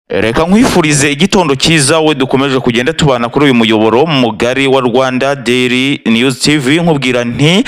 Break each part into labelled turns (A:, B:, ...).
A: Reka nkwifurize igitondo cyiza we dukomeje kugenda tubana kuri uyu muyoboro mugari wa Rwanda Daily News TV. Nkubwira nti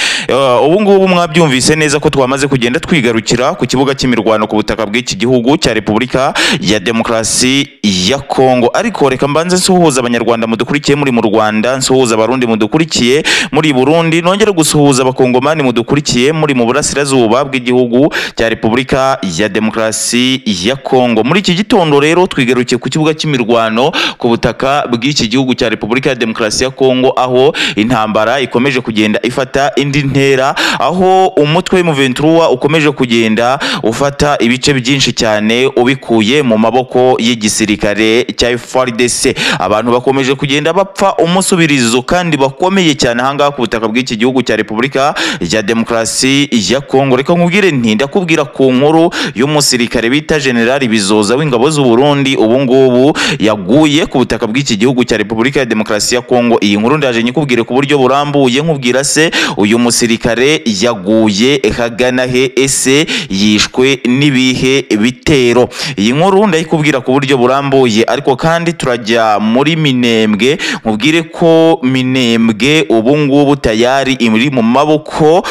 A: ubu ngubu mwabyumvise neza ko twamaze kugenda twigarukira ku kibuga cy'imirwano ku butaka bw'iki gihugu cya Repubulika ya Demokarasi ya Kongo. Ariko reka mbanze nsuhuza Abanyarwanda mudukurikiye muri mu Rwanda, nsuhuza Abarundi mudukurikiye muri Burundi, nongere gusuhuza Abakongomani mudukurikiye muri mu burasirazuba bw'igihugu cya Repubulika ya Demokarasi ya Kongo. Muri iki gitondo rero twigarukiye ku kibuga cy'imirwano ku butaka bw'iki gihugu cya Repubulika ya Demokarasi ya Kongo, aho intambara ikomeje kugenda ifata indi ntera, aho umutwe M23 ukomeje kugenda ufata ibice byinshi cyane ubikuye mu maboko y'igisirikare cya FARDC. Abantu bakomeje kugenda bapfa umusubirizo kandi bakomeye cyane ahangaha ku butaka bw'iki gihugu cya Repubulika ya Demokarasi ya Kongo. Reka nkubwire nti ndakubwira ku nkuru y'umusirikare bita General Bizoza w'ingabo z'u Burundi ubu ngubu yaguye ku butaka bw'iki gihugu cya Repubulika ya Demokarasi ya Kongo. Iyi nkuru ndaje nyikubwire ku buryo burambuye, nkubwira se uyu musirikare yaguye hagana he, ese yishwe n'ibihe bitero. Iyi nkuru ndayikubwira ku buryo burambuye. Ariko kandi turajya muri Minembwe, nkubwire ko Minembwe ubu ngubu tayari iri mu maboko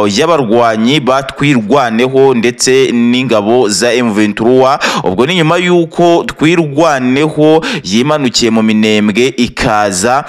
A: y'abarwanyi batwirwaneho ndetse n'ingabo za M23. Ubwo ni nyuma yuko Twirwaneho yimanukiye mu Minembwe ikaza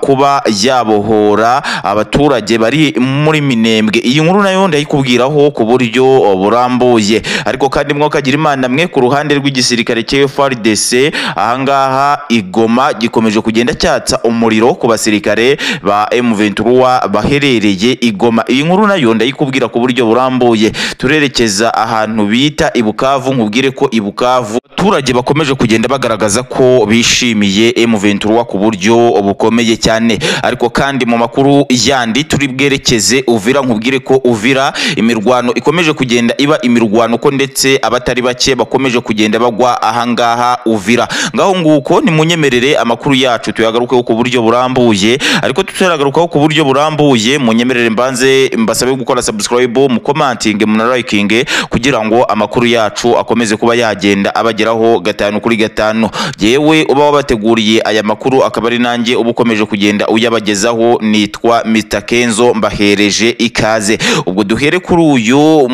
A: kuba yabohora abaturage bari muri Minembwe. Iyi nkuru nayo ndayikubwiraho ku buryo burambuye. Ariko kandi mwokagira Imana mwe, ku ruhande rw'igisirikare cya FARDC ahangaha igoma gikomeje kugenda cyatsa umuriro ku basirikare ba M23 baherereye igoma. Iyi nkuru nayo ndayikubwira ku buryo burambuye. Turerekeza ahantu bita Ibukavu, nkubwire ko Ibukavu abaturage bakomeje kugenda bagaragaza ko bishimiye M23 ku buryo bukomeye cyane. Ariko kandi mu makuru yandi turi bwerekeze Uvira, nkubwire ko Uvira imirwano ikomeje kugenda iba imirwano ko ndetse abatari bake bakomeje kugenda bagwa ahangaha Uvira. Ngaho nguko nimunyemerere amakuru yacu tuyagarukeho ku buryo burambuye. Ariko tutaragarukaho ku buryo burambuye, munyemerere mbanze mbasabe gukora subscribe, mukomantinge, munalikinge kugira ngo amakuru yacu akomeze kuba yagenda abageraho 5 kuri 5. Yewe uba wabateguriye aya makuru akaba ari nanjye uba ukomeje kugenda uyabagezaho, nitwa Mr Kenzo, mbahereje ikaze. Ubwo duhere kuri uyu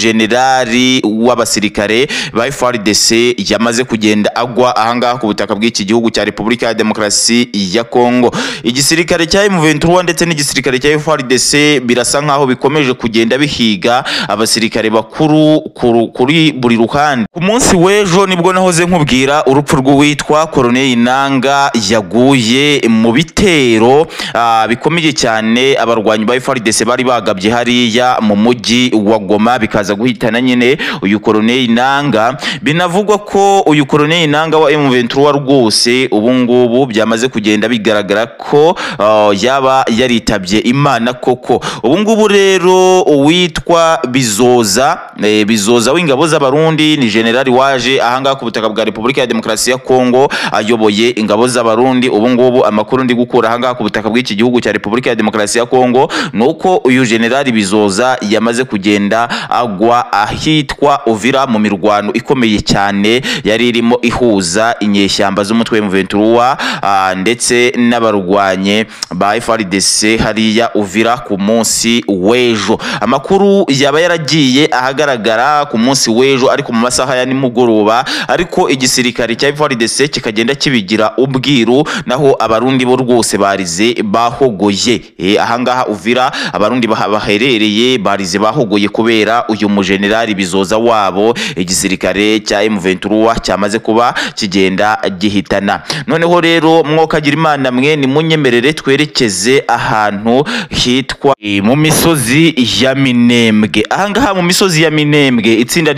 A: mujenerali w'abasirikare ba FARDC yamaze kugenda agwa ahangaha ku butaka bw'iki gihugu cya Repubulika ya Demokarasi ya Kongo. Igisirikare cya M23 ndetse n'igisirikare cya FARDC birasa nkaho bikomeje kugenda bihiga abasirikare bakuru kuri buri ruhande. Ku munsi w'ejo nibwo nahoze nkubwira urupfu rw'uwitwa Colonel Nanga yaguye mu bitero bikomeye cyane abarwanyi ba FARDC bari bagabye hariya mu mujyi wa Goma, bikaza guhitana nyine uyu Colonel Nanga. Binavugwa ko uyu Colonel Nanga wa M23 rwose ubu ngubu byamaze kugenda bigaragara ko yaba yaritabye Imana koko. Ubu ngubu rero uwitwa Bizoza, Bizoza w'ingabo z'Abarundi, ni generali waje ahangaha ku butaka bwa Repubulika ya Demokarasi ya Kongo ayoboye ingabo z'Abarundi. Ubu ngubu amakuru ndi gukura ahangaha ku butaka bw'iki gihugu cya Repubulika ya Demokarasi ya Kongo nuko uyu generali Bizoza yamaze kugenda agwa ahitwa Uvira mu mirwano ikomeye cyane yari irimo ihuza inyeshyamba z'umutwe M23 ndetse n'abarwanye ba FARDC hariya Uvira ku munsi w'ejo. Amakuru yaba yaragiye ahagaragara ku munsi w'ejo ariko mu masaha ya nimugoroba, ariko igisirikare cya FARDC kikagenda kibigira ubwiru, naho Abarundi bo rwose barize bahogoye. Ahangaha Uvira Abarundi baherereye barize bahogoye kubera uyu mujenerali Bizoza wabo igisirikare cya M23 cyamaze kuba kigenda gihitana. Noneho rero mwokagira Imana mwe nimunyemerere twerekeze ahantu hitwa mu misozi ya Minembwe. Ahangaha mu misozi ya Minembwe itsinda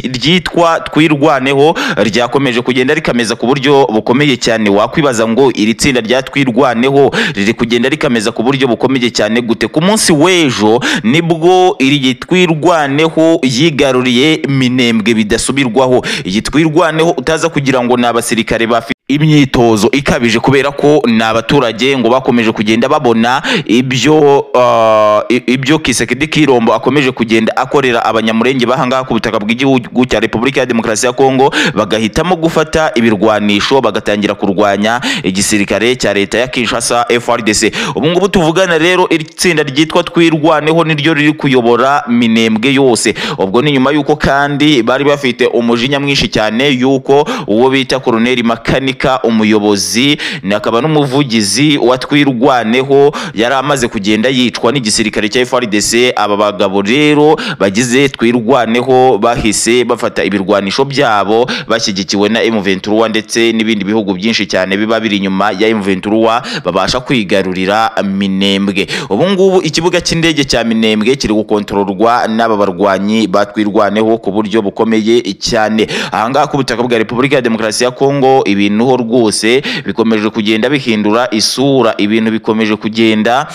A: ryitwa Twirwaneho ryakomeje kugenda rikameza ku buryo bukomeye cyane. Wakwibaza ngo iri tsinda rya Twirwaneho riri kugenda rikameza ku buryo bukomeye cyane gute? Ku munsi w'ejo nibwo iri Twirwaneho yigaruriye Minembwe bidasubirwaho. Iyi Twirwaneho utaza kugira ngo ni abasirikare bafite Imyitozo ikabije, kubera ko ni abaturage ngo bakomeje kugenda babona ibyo Tshisekedi Tshilombo akomeje kugenda akorera Abanyamurenge bahangaha ku butaka bw'igihugu cya Repubulika ya Demokarasi ya Kongo, bagahitamo gufata ibirwanisho bagatangira kurwanya igisirikare cya leta ya Kinshasa, FARDC. Ubu ngubu tuvugana rero, iri tsinda ryitwa Twirwaneho niryo riri kuyobora Minembwe yose. Ubwo ni nyuma y'uko kandi bari bafite umujinya mwinshi cyane y'uko uwo bita Koloneli Makanika, umuyobozi akaba n'umuvugizi wa Twirwaneho, yari amaze kugenda yicwa n'igisirikare cya FARDC. Aba bagabo rero bagize Twirwaneho bahise bafata ibirwanisho byabo bashyigikiwe na M23 ndetse n'ibindi bihugu byinshi cyane biba biri inyuma ya M23, babasha kwigarurira Minembwe. Ubu ngubu ikibuga cy'indege cya Minembwe kiri gukontororwa n'aba barwanyi batwirwaneho ku buryo bukomeye cyane. Ahangaha ku butaka bwa Repubulika ya Demokarasi ya Kongo ibintu ho rwose bikomeje kugenda bihindura isura, ibintu bikomeje kugenda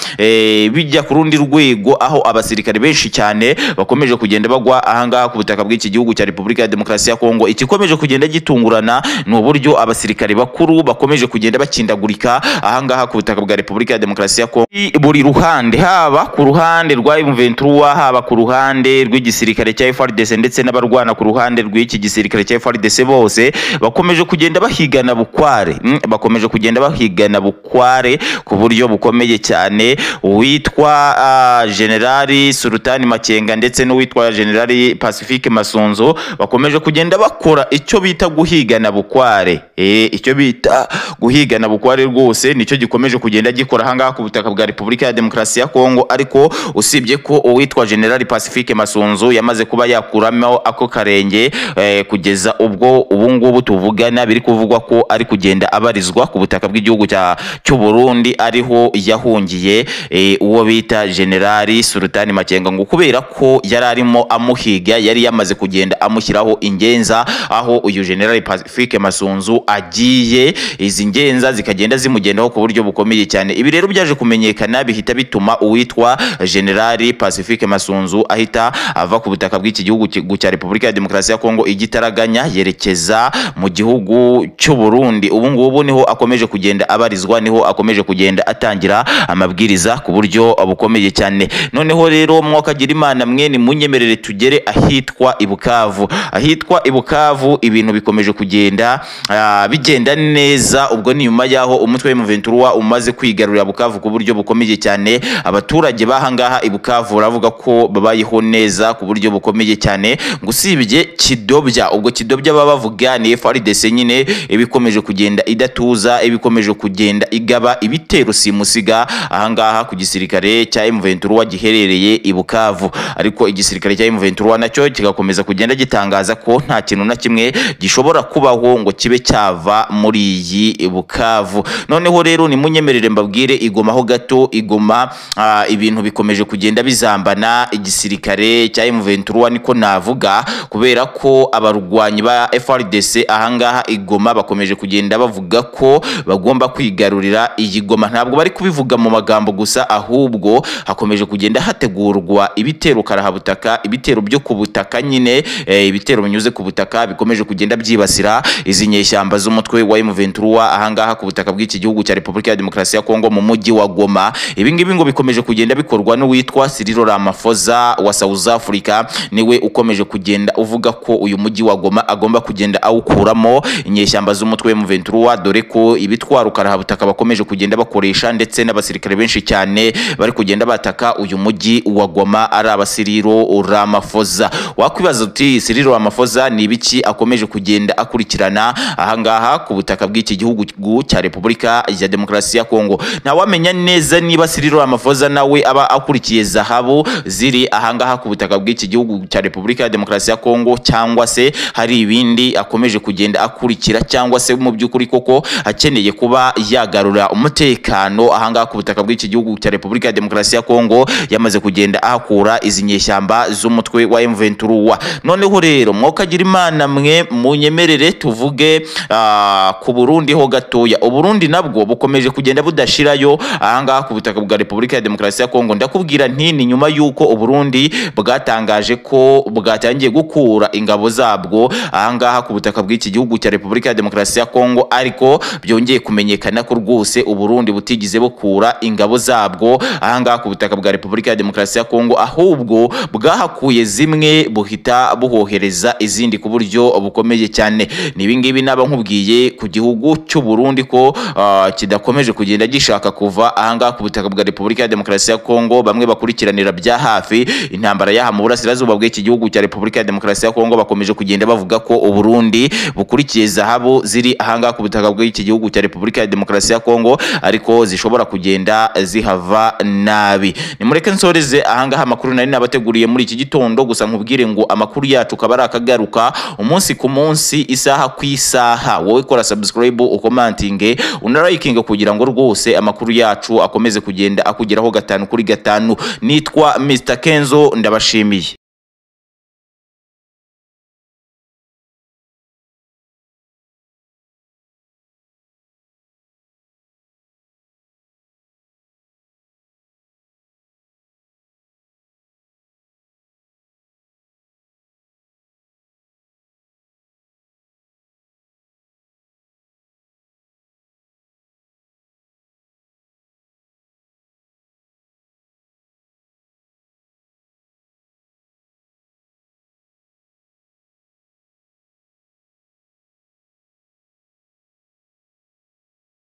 A: bijya ku rundi rwego, aho abasirikare benshi cyane bakomeje kugenda bagwa ahangaha ku butaka bw'iki gihugu cya Repubulika ya Demokarasi ya Kongo. Ikikomeje kugenda gitungurana ni uburyo abasirikare bakuru bakomeje kugenda bakindagurika ahangaha ku butaka bwa Repubulika ya Demokarasi ya Kongo, buri ruhande, haba ku ruhande rwa M23, haba ku ruhande rw'igisirikare cya FARDC, ndetse n'abarwana ku ruhande rw'iki gisirikare cya FARDC, bose bakomeje kugenda bahigana bukware, bakomeje kugenda bahigana bukware ku buryo bukomeye cyane. Uwitwa Generali Sultani Makenga ndetse n'uwitwa Generali Pacifique Masunzu bakomeje kugenda bakora icyo bita guhigana bukware. Icyo bita guhigana bukware rwose nicyo gikomeje kugenda gikora ahangaha ku butaka bwa Repubulika ya Demokarasi ya Kongo. Ariko usibye ko uwitwa Generali Pacifique Masunzu yamaze kuba yakuramo ako karenge, kugeza ubwo ubu ngubu tuvugana biri kuvugwa ko ari kugenda abarizwa ku butaka bw'igihugu cy'u Burundi, ariho yahungiye, uwo bita Generali Sultani Makenga, ngo kubera ko yari arimo amuhiga, yari yamaze kugenda amushyiraho ingenza aho uyu Generali Pacifique Masunzu agiye, izi ngenza zikagenda zimugendaho ku buryo bukomeye cyane. Ibi rero byaje kumenyekana, bihita bituma uwitwa Generali Pacifique Masunzu ahita ava ku butaka bw'iki gihugu cya Repubulika ya Demokarasi ya Kongo igitaraganya, yerekeza mu gihugu cy'u Burundi. Ubu ngubu niho akomeje kugenda abarizwa, niho akomeje kugenda atangira amabwiriza ku buryo bukomeye cyane. Noneho rero mwakagira Imana mwe, ni munyemerere tugere ahitwa Ibukavu. Ahitwa Ibukavu ibintu bikomeje kugenda bigenda neza. Ubwo ni nyuma yaho umutwe wa M23 umaze kwigarurira Bukavu ku buryo bukomeye cyane. Abaturage bahangaha Ibukavu baravuga ko babayeho neza ku buryo bukomeye cyane, ngo usibye kidobya. Ubwo kidobya baba bavuga ni FARDC nyine, ibikomeje kugenda idatuza, ibikomeje kugenda igaba ibitero simusiga ahangaha ku gisirikare cya M23 giherereye Ibukavu. Ariko igisirikare cya M23 nacyo kigakomeza kugenda gitangaza ko nta kintu na kimwe gishobora kubaho ngo kibe cyava muri iyi Bukavu. Noneho rero ni munyemerere mbabwire Igoma ho gato. Igoma ibintu bikomeje kugenda bizambana igisirikare cya M23, niko navuga, kubera ko abarwanyi ba FARDC ahangaha Igoma bakomeje kugenda bavuga ko bagomba kwigarurira iyi Goma. Ntabwo bari kubivuga mu magambo gusa, ahubwo hakomeje kugenda hategurwa ibitero karahabutaka, ibitero byo ku butaka nyine, ibitero binyuze ku butaka bikomeje kugenda byibasira izi nyeshyamba z'umutwe wa M23 ahangaha ku butaka bw'iki gihugu cya Repubulika ya Demokarasi ya Kongo mu mujyi wa Goma. Ibi ngibi ngo bikomeje kugenda bikorwa n'uwitwa Cyril Ramaphosa wa South Africa, niwe ukomeje kugenda uvuga ko uyu mujyi wa Goma agomba kugenda awukuramo inyeshyamba z'umutwe wa M23, dore ko ibitwaro karahabutaka bakomeje kugenda bakoresha ndetse n'abasirikare benshi cyane bari kugenda bataka uyu mujyi wa Goma ari aba Cyril Ramaphosa. Wakwibaza uti Cyril Ramaphosa ni ibiki akomeje kugenda akurikirana ahangaha ku butaka bw'iki gihugu cya Repubulika ya Demokarasi ya Kongo? Ntawamenya neza niba Cyril Ramaphosa nawe aba akurikiye zahabu ziri ahangaha ku butaka bw'iki gihugu cya Repubulika ya Demokarasi ya Kongo, cyangwa se hari ibindi akomeje kugenda akurikira, cyangwa se mu by'ukuri koko akeneye kuba yagarura umutekano ahangaha ku butaka bw'iki gihugu cya Repubulika ya Demokarasi ya Kongo, yamaze kugenda ahakura izi nyeshyamba z'umutwe wa M23. Noneho rero mwokagira Imana mwe, munyemerere tuvuge ku Burundi ho gatoya. Uburundi nabwo bukomeje kugenda budashirayo ahangaha ku butaka bwa Repubulika ya Demokarasi ya Kongo. Ndakubwira nti ni nyuma yuko Uburundi bwatangaje ko bwatangiye gukura ingabo zabwo ahangaha ku butaka bw'iki gihugu cya Repubulika ya Demokarasi Demokarasi ya Kongo, ariko byongeye kumenyekana ko rwose Uburundi butigize bukura ingabo zabwo ahangaha ku butaka bwa Repubulika ya Demokarasi ya Kongo, ahubwo bwahakuye zimwe buhita buhohereza izindi ku buryo bukomeye cyane. Ni ibingibi naba nkubwiye ku gihugu cy'u Burundi ko kidakomeje kugenda gishaka kuva ahangaha ku butaka bwa Repubulika ya Demokarasi ya Kongo. Bamwe bakurikiranira bya hafi intambara yaha mu burasirazuba bw'iki gihugu cya Repubulika ya Demokarasi ya Kongo bakomeje kugenda bavuga ko Uburundi bukurikiye zahabu ziri ahangaha ku butaka bw'iki gihugu cya Repubulika ya Demokarasi ya Kongo, ariko zishobora kugenda zihava nabi. Nimureke nsoreze ahangaha amakuru nari nabateguriye muri iki gitondo, gusa nkubwire ngo amakuru yacu kaba ari akagaruka umunsi ku munsi, isaha ku isaha. Wowe kora subscribe, ukomantinge, unarayikinga kugira ngo rwose amakuru yacu akomeze kugenda akugeraho 5 kuri 5. Nitwa Mr Kenzo, ndabashimiye.